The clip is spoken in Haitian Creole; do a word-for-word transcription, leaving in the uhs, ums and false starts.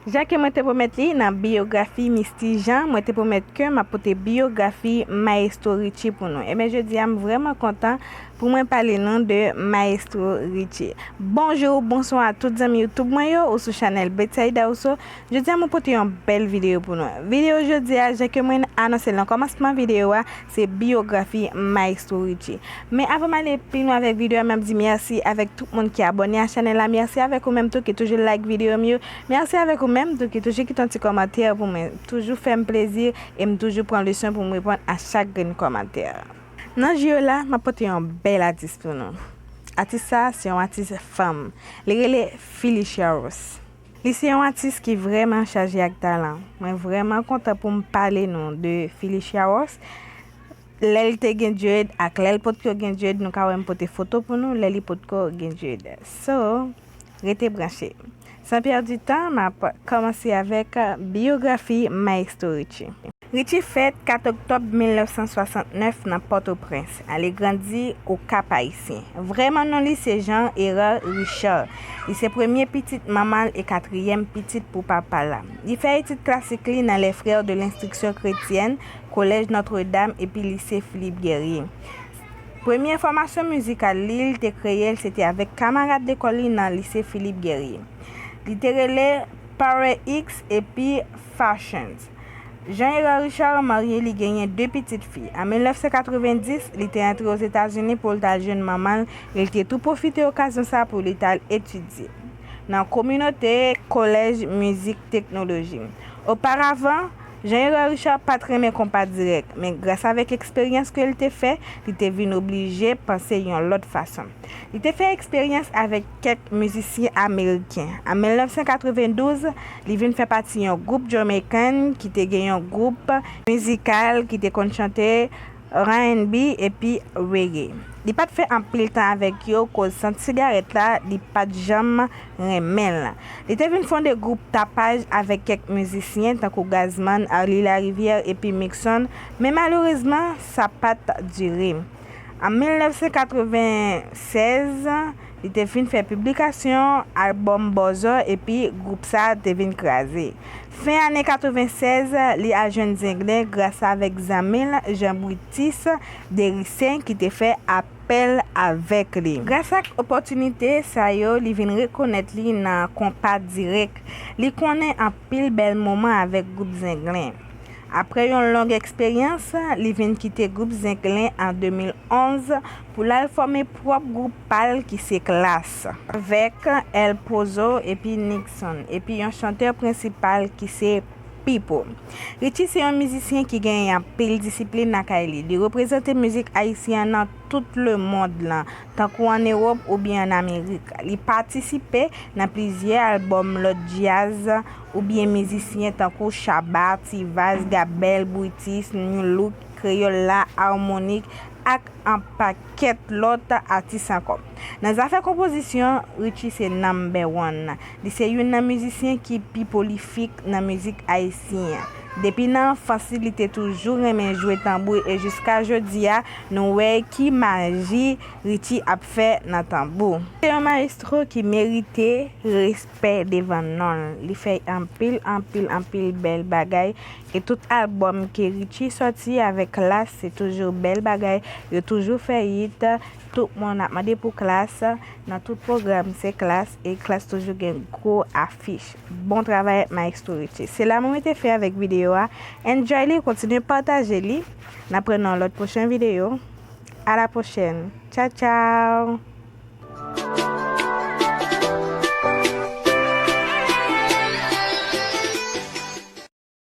Jan ke mwen te pwomèt li nan biyografi Misty Jean, mwen te pwomèt ke m ap pote biyografi Maestro Richie pou nou. Ebyen, jodi a, m vrèman kontan pou mwen pale nou de Maestro Richie. Bonjou, bonswa tout zanmi YouTube mwen yo, ou sou chanèl Betsaïda Oso. Jodi a, mwen pote yon bèl videyo pou nou. Videyo jodi a, jan ke mwen anonse l nan kòmansman videyo a, se biyografi Maestro Richie. Men avan m ale pi lwen avèk videyo a, m ap di mèsi avèk tout moun ki abòne a chanèl la. Mèsi avèk ou menm tou ki toujou like videyo m yo. Mèsi avèk ou menm tou ki toujou kite yon ti kòmantè pou mwen. Toujou fè m plezi e m toujou pran leson pou m reponn a chak grenn kòmantè. Nan jou la, m ap pote yon bèl atis pou nou. Atis sa, se yon atis fanm. Li rele Phylicia Ross. Li se yon atis ki vrèman chaje ak talan. Mwen vrèman kontan pou m pale nou de Phylicia Ross. Lè li te gen dread ak lè li potko gen dread, nou ka wè m pote foto pou nou lè li potko gen dread. So, rete branche. San pèdi tan, m ap kòmanse avèk biyografi Maestro Richie. Richie fèt kat oktòb mil nèf san swasantnèf nan Pòtoprens. Li grandi Okap Ayisyen. Vrèman non li se Jean Hérard Richard. Li se premye pitit manman l e katriyèm pitit pou papa l. Li fè etid klasik li nan Les Frères de l'Instruction Chrétienne, Kolèj Notre Dame epi Lise Philippe Guerrier. Premye fòmasyon mizikal li, li te kreye l, se te avèk kamarad lekòl li nan Lise Philippe Guerrier. Li te rele Power X epi Fashions. Jean Hérard Richard marye, li genyen de pitit fi. An mil nèf san katrevenndis, li te antre Ozetazini pou l t al jwenn manman l, e li te tou pwofite okazyon sa pou li t al etidye nan kominote Kolèj Mizik Teknoloji. Oparavan, Jean Hérard Richard pa t renmen konpa dirèk, men gras avèk eksperyans ke l te fè, li te vin oblije panse yon lòt fason. Li te fè eksperyans avèk kèk mizisyen ameriken. An mil nèf san katrevendouz, li vin fè pati yon gwoup Jamaican ki te gen yon gwoup mizikal ki te konn chante R and B epi reggae. Li pa t fè anpil tan avèk yo koz sant sigarèt la, li pa t janm renmen l. Li te vin fonde gwoup Tapaj avèk kèk mizisyen tankou Gazman, Arly Larivière epi Mixon, men malerezman, sa pa t dire. An mil nèf san katrevennsèz, li te fin fè piblikasyon albòm Bòzò epi gwoup sa te vin kraze. Fen ane katrevennsèz, li al jwenn Zenglen gras avèk zanmi l Jean Brutus Dericen ki te fè apèl avèk li. Gras ak opòtinite sa yo, li vin rekonèt li nan konpa dirèk. Li konnen anpil bèl moman avèk gwoup Zenglen. Apre yon long eksperyans, li vin kite gwoup Zenglen an de mil onz pou l al fòme pwòp gwoup pa l ki se Klass, avèk El Pozo epi Nixon, epi yon chantè prensipal ki se Pipo. Richie se yon mizisyen ki genyen anpil disiplin lakay li. Li reprezante mizik ayisyen an nan tout lemonn lan, tankou ann Ewòp oubyen ann Amerik. Li patisipe nan plizyè albòm lòt djaz oubyen mizisyen tankou Shabba, T-Vaz, Gabel, Brutus, Nu-Look, Kreyòl La, Harmonik ak yon pakèt lòt atis ankò. Nan zafè konpozisyon, Richie se number one. Li se youn nan mizisyen ki pi pwolifik nan mizik ayisyen an. Depi nan anfans li, li te toujou renmen jwe tanbou e jiska jodi a, nou wè ki maji Richie ap fè nan tanbou. Se yon mayestwo ki merite respè devan non l. Li fè anpil, anpil, anpil bèl bagay. E tout albòm ke Richie sòti avèk Klass, se toujou bèl bagay. Yo toujou fè hit. Tout moun ap mande pou Klass. Nan tout pwogram, se Klass. E Klass toujou gen gwo afich. Bon travay, Maestro Richie. Se la mwen mete fen avèk videyo a. Enjoy li, kontinye pataje li. N ap wè nan lòt pwochen videyo. A la pwochèn. Tchaw, tchaw!